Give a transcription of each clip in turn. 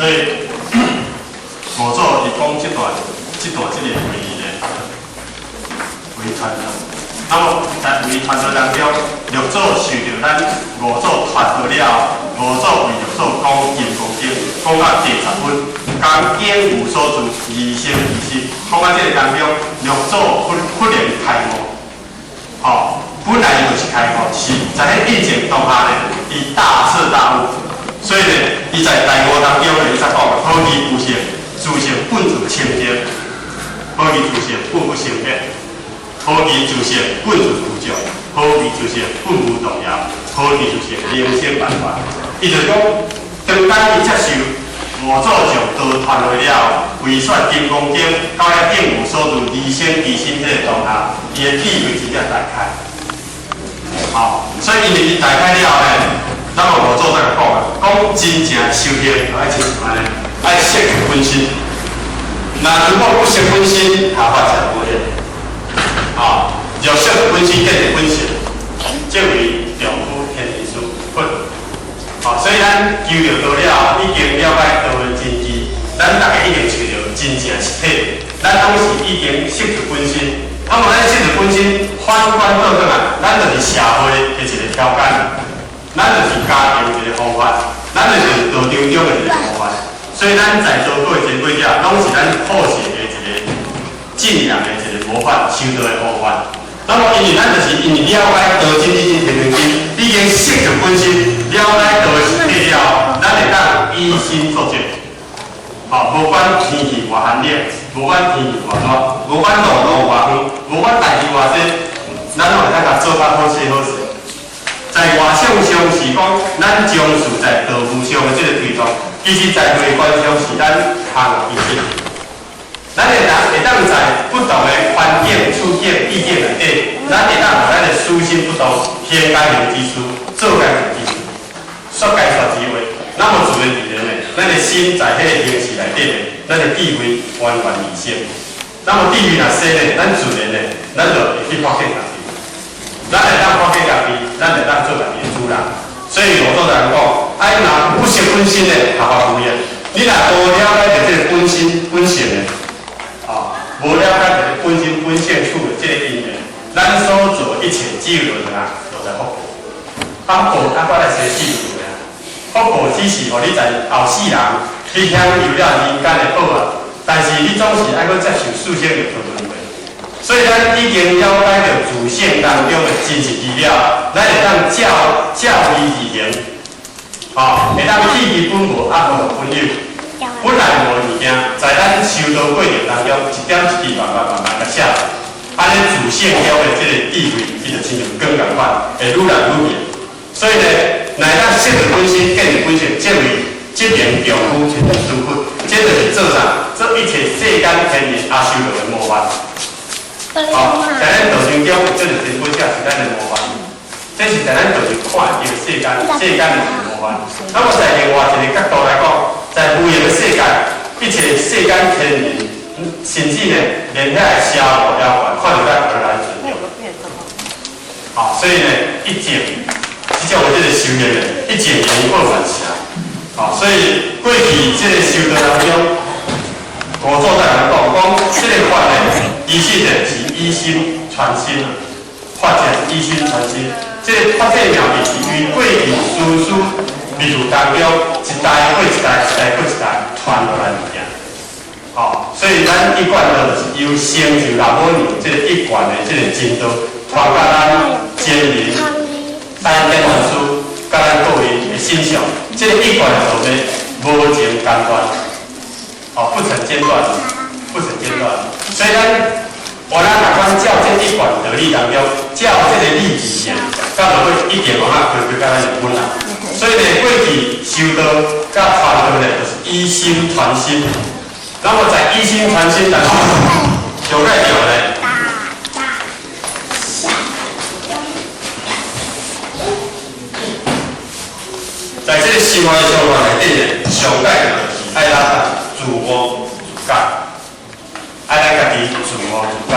所以五祖伊講這段這個位呢，為傳道。那麼在為傳道當中，六祖受著咱五祖傳道了後，五祖為六祖講《金剛經》，講到第10分，講應無所住，而生其心。講到這個當中，六祖忽忽然開悟，吼，本來伊就是開悟，是在彼印證當下呢，伊大徹大悟。所以呢，伊在大悟當中呢，伊才講何其自性，自性本自清淨；何其自性本不生滅；何其自性本自具足；何其自性本無動搖；何其自性能生萬法。伊就講，當咱伊接受五祖將道傳落了後，為說金剛經，到了應無所住，而生其心彼個當下，伊的智慧真正大開。好，所以因為伊大開了後呢，咱個五祖才講啊，講真正修行愛親像按呢，愛識本心。那如果不識本心，合法就無的。啊，若識本心，見本性，這為丈夫天人師佛。好，所以咱求著道了，已經了解道的真義，咱逐家已經揣著真正實體，咱攏是已經識著本心。啊，無咱識著本心，反觀倒轉來，咱就是社會的一個標杆，咱就是家庭一個模範，咱就是道場中的一個模範。所以咱在座各位前輩者，攏是咱普世的一個信仰的一個模範，修道的模範。那麼，因為咱就是因為了解道真理真天人經，已經識著本心，了解道的實體了後，咱會當以身作則。好，無管天氣偌寒冷，無管天氣偌熱，無管路途偌遠，無管代誌偌濟，咱攏會當共做較好勢好勢。在外向上是講，咱重視在道務上的這個推動，其實在內觀上是咱空其實。咱會當會當在不同的環境、處境、意境內底，咱會當予咱的思心不動，行該行之事，做該做之事，說該說之話。那麼自然而然的，咱的心在彼個形式內底呢，咱的智慧源源而生。那麼智慧若生呢，咱自然的，咱就會去發現家己。咱會當發現家己，咱會當做家己的主人。所以五祖人講，愛若不識本心的，合法無用。你若無了解著這個本心本性的，啊，無了解著本心本性處的這個因緣，咱所做一切只有就是啥，就在福報。啊，福報啊，我來生死輪迴啊。福報只是予你在後世人去享有了人間的好啊，但是你總是愛閣接受四生六道輪迴。所以咱已經了解著自性當中的真實義了，咱會當照照義而行，啊，會當棄其本無，啊無本有，本來無物件，在咱修道過程當中，一點一滴慢慢慢慢共寫，按呢自性中的這個智慧，伊就親像光仝款，會愈來愈明。所以呢，若會當識著本心，見著本性，這為這名丈夫天人師佛，這就是做啥？做一切世間天人阿修羅的模範。好，在咱道場中，這個前輩者是咱的模範，這是在咱道場看的世間，世間的一個模範。那麼在另外一個角度來講，在無形的世界，一切世間天人，甚至呢，連遐個邪魔妖怪，看著咱而來尊重。好，所以呢，一正，這種這個修煉的，一正緣過萬邪。好，所以過去這個修道當中，五祖在來講，講這個法呢，其實呢是以心傳心，法者是以心傳心。這個法這個妙義是於過去師師歷史當中，一代過一代，一代過一代傳落來物件。好，所以咱一貫道就是由成就老母娘這個一貫的這個真道，傳到咱真人、咱天師佮咱各位的身上，這個一貫的道呢，無情間斷，哦，不曾間斷，不曾間斷。所以咱我咱共款照這一貫道理當中，照這個理智線，到落尾一定往啊回歸到咱的本來。所以呢，過去修道佮傳道呢，就是以心傳心。那麼在以心傳心當中，上蓋重要呢，在這個生活的生活內底呢，上蓋重要就是愛咱自我自覺，愛咱家己自我自覺。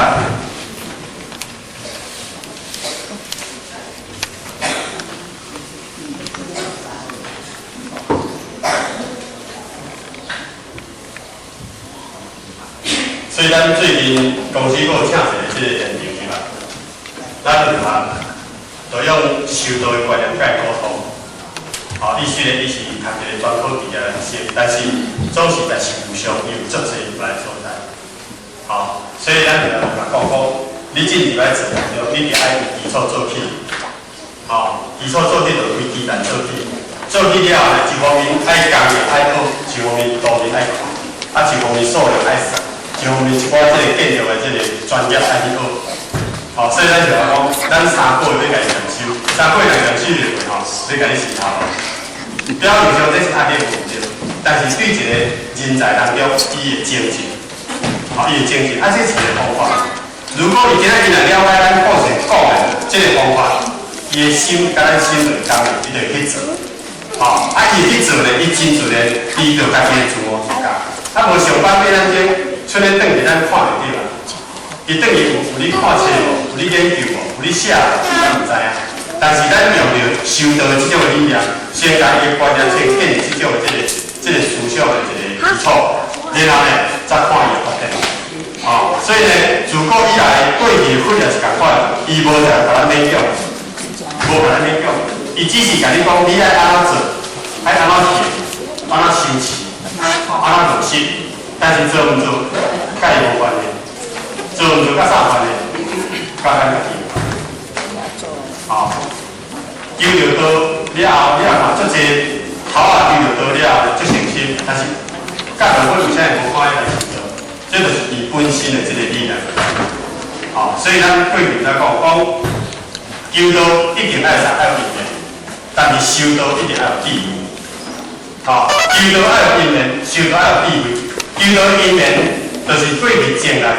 咱最近公司閣有請一个這个現場入來，咱就啊，就用修道的觀念共伊溝通。吼，伊雖然伊是讀一個專科畢業的學生，但是總是在實務上伊有足濟入來所在。吼，所以咱就來共講講，你進入來做當中，你著愛由基礎做起。吼，基礎做起就為基層做起，做起了後呢，一方面愛工業愛學，一方面圖面愛看，啊，一方面數量愛算，一方面一寡這個建築的這個專業愛去學。吼，所以咱就來講，咱3個月欲共伊驗收，3個月來驗收就會吼，欲共你洗頭。表面上這是壓力無對，但是對一個人才當中，伊會精進，吼，伊會精進，啊，這是一個方法。如果伊今仔日若了解咱講是講的這個方法，伊的心佮咱心就會共，伊就會去做。吼，啊，伊去做咧，伊真自然，伊就家己會自我自覺。啊，無上班變咱這出咧轉去，咱看袂著啊。伊轉去有咧看冊無？有咧研究無？有咧寫無？咱毋知影。但是咱用著修道的這種的理念，先共伊的觀念先建立這種的這個思想的一個基礎，然後呢，才看伊的發展。吼，所以呢，自古以來過去的佛也是仝款，伊無在共咱勉強，無共咱勉強，伊只是共你講你愛按怎做，愛按怎行，按怎修持，按怎落實，但是做毋做，佮伊無關係，做毋做佮啥關係？佮咱家己有關係。吼，求著道了後，你也看足濟頭仔求著道了後足誠心，但是教落尾為啥會無看伊來去做？這就是伊本身的這個理念。吼，所以咱過去才講講，求道一定愛啥愛有因緣，但是修道一定愛有智慧。吼，求道愛有因緣，修道愛有智慧。求道因緣就是過去種來。